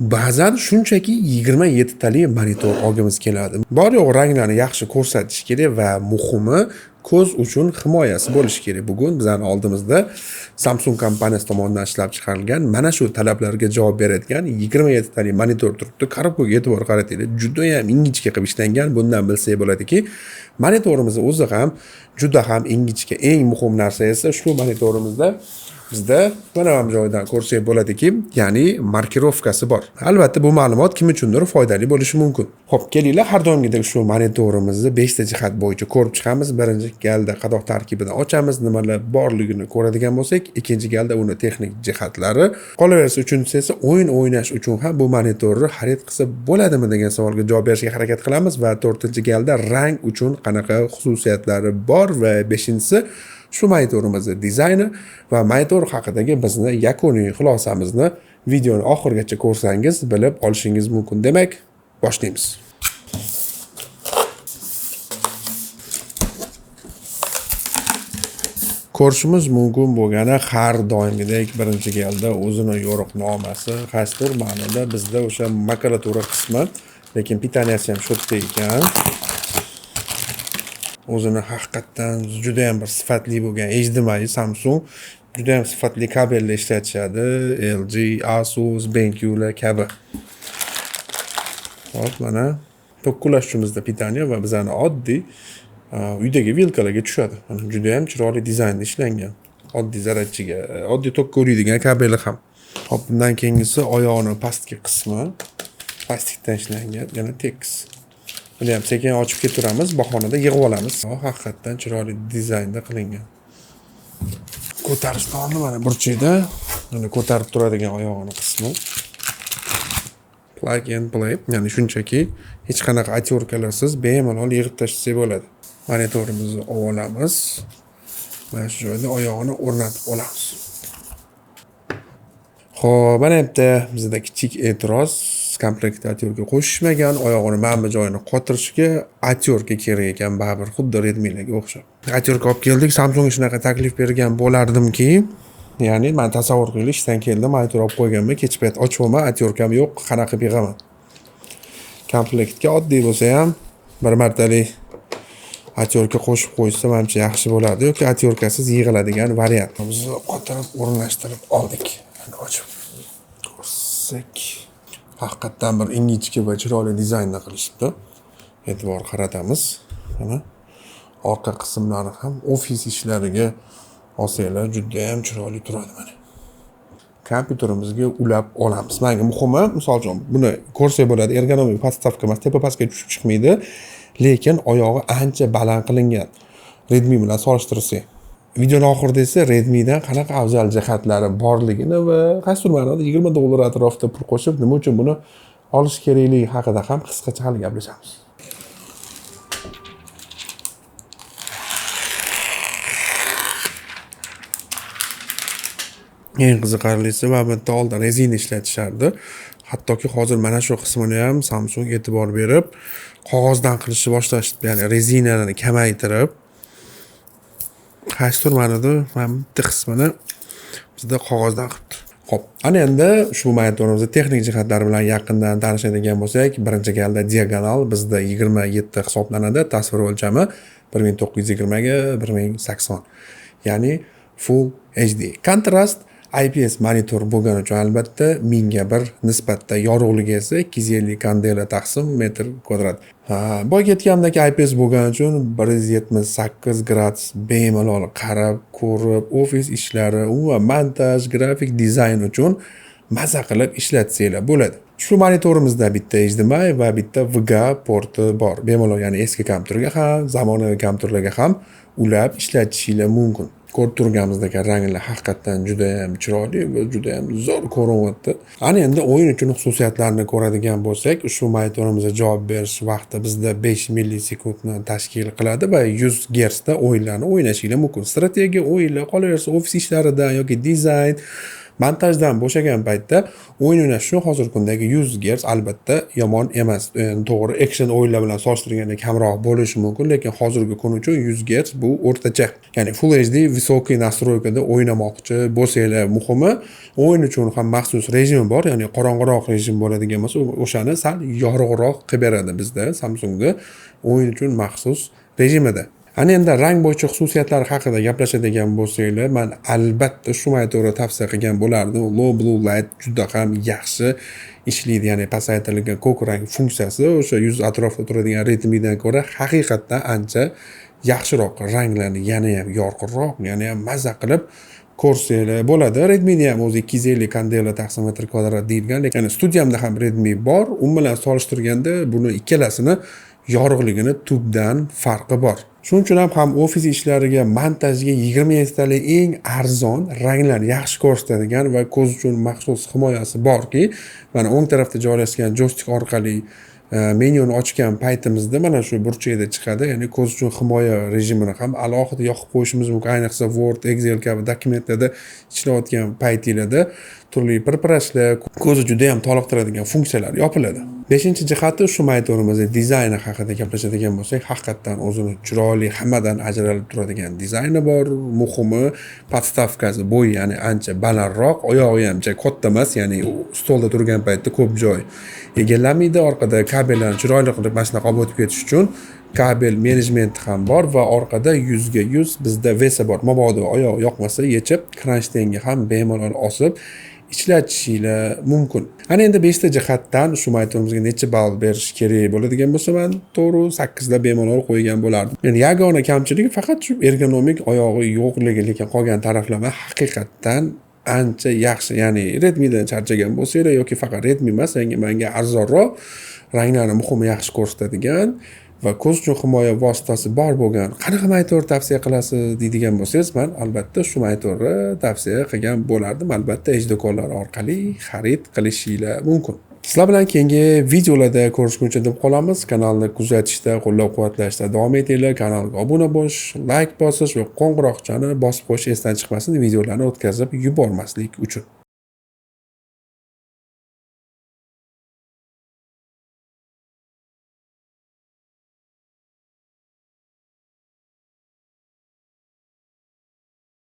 Ba'zan shunchaki 27 tali monitor olgimiz keladi. Bor yo'q ranglarni yaxshi ko'rsatish kerak va muhimi ko'z uchun himoyasi bo'lishi kerak. Bugun bizning oldimizda Samsung kompaniyasi tomonidan ishlab chiqarilgan mana shu talablarga javob beradigan 27 tali monitor turibdi. Korobkaga e'tibor qaratinglar, juda ham ingichka qilib ishlangan. Bundan bilsak bo'ladiki, monitorimiz o'zi ham juda ham ingichka. Eng muhim narsa esa ushbu monitorimizda bizda mana bu joydan ko'rsak bo'ladiki, ya'ni markirovkasi bor. Albatta bu ma'lumot kim uchundir foydali bo'lishi mumkin. Xo'p, kelinglar har doimgidek shu monitorimizni 5 ta jihat bo'yicha ko'rib chiqamiz. Birinchi galda qadoq tarkibidan ochamiz, nimalar borligini ko'radigan bo'lsak, ikkinchi galda uni texnik jihatlari, qolaversa uchinchisi esa o'yin o'ynash uchun ham bu monitorni xarid qilsa bo'ladimi degan savolga javob berishga harakat qilamiz va to'rtinchi galda rang uchun qanaqa xususiyatlari bor va beshinchisi shu monitorimizni dizayni va monitor haqidagi bizni yakuniy xulosamizni videoni oxirigacha ko'rsangiz bilib olishingiz mumkin. Demak, boshlaymiz. Ko'rishimiz mumkin bo'lgani har doimgidek birinchi galda o'zini yo'riqnomasi, qaysidir ma'noda bizda o'sha makulatura qismi, lekin pitaniyasi ham shu yerda ekan. O'zini haqiqatdan juda ham bir sifatli bo'lgan HDMI Samsung juda ham sifatli kabellar ishlatishadi. LG, Asus, BenQ'lar kabi. Hop, mana tokka ulash uchun bizda pitaniya va bizani oddiy uydagi vilkalarga tushadi. Mana juda ham chiroyli dizaynda ishlangan. Oddiy zaryadchiga, oddiy tokka ulaydigan kabeli ham. Hop, bundan keyingisi oyog'ini pastki qismi plastikdan ishlangan, yana tekis. Buni ham sekin ochib ketaveramiz, bahonada yig'ib olamiz. Haqiqatdan chiroyli dizaynda qilingan. Ko'tarishni oldi mana burchakda, mana ko'tarib turadigan oyog'ini qismi. Plug and play, ya'ni shunchaki hech qanaqa otyorkalarsiz bemalol yig'ib tashlasak bo'ladi. Monitorimizni olib olamiz. Mana shu joyda oyog'ini o'rnatib olamiz. Xo'p, mana yerda bizda kichik e'tiroz, komplektda otyorka qo'shishmagan, oyog'ini mana bu joyini qotirishga otyorka kerak ekan baribir, xuddi Redmi'larga o'xshab. Otyorka olib keldik, Samsung shunaqa taklif bergan bo'lardimki, ya'ni men tasavvur qiling, ishdan keldim, monitor olib qo'yganman, kech payt ochyapman, otyorkam yo'q, qanaqa qilib yig'aman? Komplektga oddiy bo'lsa ham bir martalik otyorka qo'shib qo'ysa menimcha yaxshi bo'lardi yoki otyorkasiz yig'iladigan variant. Biz qotirib o'rnashtirib oldik. Endi ochib ko'rsak, haqiqatdan bir ingichka va chiroyli dizaynda qilishibdi. E'tibor qaratamiz. Mana orqa qismlari ham ofis ishlariga olsanglar juda ham chiroyli turadi mana. Kompyuterimizga ulab olamiz. Menga muhimi, misol uchun buni ko'rsak bo'ladi, ergonomik podstavka emas, tepa pastga tushib chiqmaydi, lekin oyog'i ancha baland qilingan. Redmi bilan solishtirsak. Videoni oxirida esa Redmi'dan qanaqa afzal jihatlari borligini va qaysidir ma'noda $20 atrofida pul qo'shib nima uchun buni olish kerakligi haqida ham qisqacha hali gaplashamiz. Eng qiziqarlisi va bu yerda oldin rezina ishlatishardi. Hattoki hozir mana shu qismini ham Samsung e'tibor berib qog'ozdan qilishni boshlashdi, ya'ni rezinani kamaytirib qaysidir ma'noda mana bitta qismini bizda qog'ozdan qilibdi. Xo'p, ana endi ushbu monitorimizni texnik jihatlari bilan yaqindan tanishadigan bo'lsak, birinchi galda diagonal bizda 27 hisoblanadi, tasvir o'lchami 1920 ga 1080, ya'ni Full HD. Kontrast IPS monitor bo'lgani uchun albatta 1000 ga 1 nisbatda, yorug'ligi esa 250 kandela taqsim metr kvadrat. Boya aytganimdek IPS bo'lgani uchun 178 gradus bemalol qarab, ko'rib, ofis ishlari, umuman montaj, grafik dizayn uchun maza qilib ishlatsanglar bo'ladi. Shu monitorimizda bitta HDMI va bitta VGA porti bor. Bemalol, ya'ni eski kompyuterga ham, zamonaviy kompyuterlarga ham ulab ishlatishinglar mumkin. Ko'rib turganimizdek ranglar haqiqatdan juda ham chiroyli va juda ham zo'r ko'rinyapti. Ana endi o'yin uchun xususiyatlarini ko'radigan bo'lsak, ushbu monitorimizga javob berish vaqti bizda 5 millisekundni tashkil qiladi va 100 gertsda o'yinlarni o'ynashingiz mumkin. Strategiya o'yinlar, qolaversa ofis ishlaridan yoki dizayn, Montajdan bo'shagan paytda o'yin o'ynash uchun hozirgi kundagi 100 Hz albatta yomon emas. To'g'ri, action o'yinlar bilan solishtirganda kamroq bo'lishi mumkin, lekin hozirgi kun uchun 100 Hz bu o'rtacha. Ya'ni Full HD высокий настройка da o'ynamoqchi bo'lsanglar, muhimi, o'yin uchun ham maxsus rejimi bor, ya'ni qorong'iroq rejim bo'ladigan bo'lsa, o'shani sal yorug'roq qilib beradi bizda Samsungda o'yin uchun maxsus rejimida. Ana endi rang bo'yicha xususiyatlari haqida gaplashadigan bo'lsanglar, man albatta shu monitorni tavsiya qilgan bo'lardim. Low blue light juda ham yaxshi ishlaydi, ya'ni pasaytirilgan ko'k rang funksiyasi o'sha 100 atrofida turadigan Redmidan ko'ra haqiqatdan ancha yaxshiroq, ranglarni yana ham yorqinroq, yana ham mazza qilib ko'rsanglar bo'ladi. Redmini ham o'zi 250 kandela taqsim metr kvadrat deyilgan, lekin studiyamda ham Redmi bor. U bilan solishtirganda buni ikkalasini yorug'ligini tubdan farqi bor. Shuning uchun ham ofis ishlariga, montajga 27 talik eng arzon, ranglarni yaxshi ko'rsatadigan va ko'z uchun maxsus himoyasi borki, mana o'ng tarafda joylashgan joystik orqali menyuni ochgan paytimizda mana shu burchakda chiqadi, ya'ni ko'z uchun himoya rejimini ham alohida yoqib qo'yishimiz mumkin. Ayniqsa Word, Excel kabi dokumentlarda ishlayotgan paytinglarda turli pirpirashlar, ko'zni juda yam toliqtiradigan funksiyalar yopiladi. Beshinchi jihati, shu monitorimizni dizayni haqida gaplashadigan bo'lsak, haqiqatdan o'zini chiroyli, hammadan ajralib turadigan dizayni bor. Muhimi, подставка si bo'yi, ya'ni ancha balandroq, oyog'i ham katta emas, ya'ni stolda turgan paytda ko'p joy egallamaydi. Orqada kabellarni chiroyli qilib mana shunaqa olib o'tib ketish uchun kabel menejmenti ham bor va orqada 100ga 100 bizda VESA bor. Mabodo oyoq yoqmasa, yechib kronshtaynga ham bemalol osib ishlatishinglar mumkin. Ana endi beshta jihatdan shu monitorimizga necha ball berish kerak bo'ladigan bo'lsa, man to'g'ri 8da bemalol qo'ygan bo'lardim. Endi yagona kamchiligi faqat shu ergonomik oyog'i yo'qligi, lekin qolgan taraflama haqiqatdan ancha yaxshi. Ya'ni Redmidan charchagan bo'lsanglar yoki faqat Redmi emas, yangi manga arzonroq, ranglarni, muhimi, yaxshi ko'rsatadigan va ko'z uchun himoya vositasi bor bo'lgan qanaqa monitor tavsiya qilasiz deydigan bo'lsangiz, man albatta shu monitorni tavsiya qilgan bo'lardim. Albatta, H do'konlari orqali xarid qilishinglar mumkin. Sizlar bilan keyingi videolarda ko'rishguncha deb qolamiz. Kanalni kuzatishda, qo'llab quvvatlashda davom etinglar. Kanalga obuna bo'lish, layk bosish va qo'ng'iroqchani bosib qo'yish esdan chiqmasin, videolarni o'tkazib yubormaslik uchun.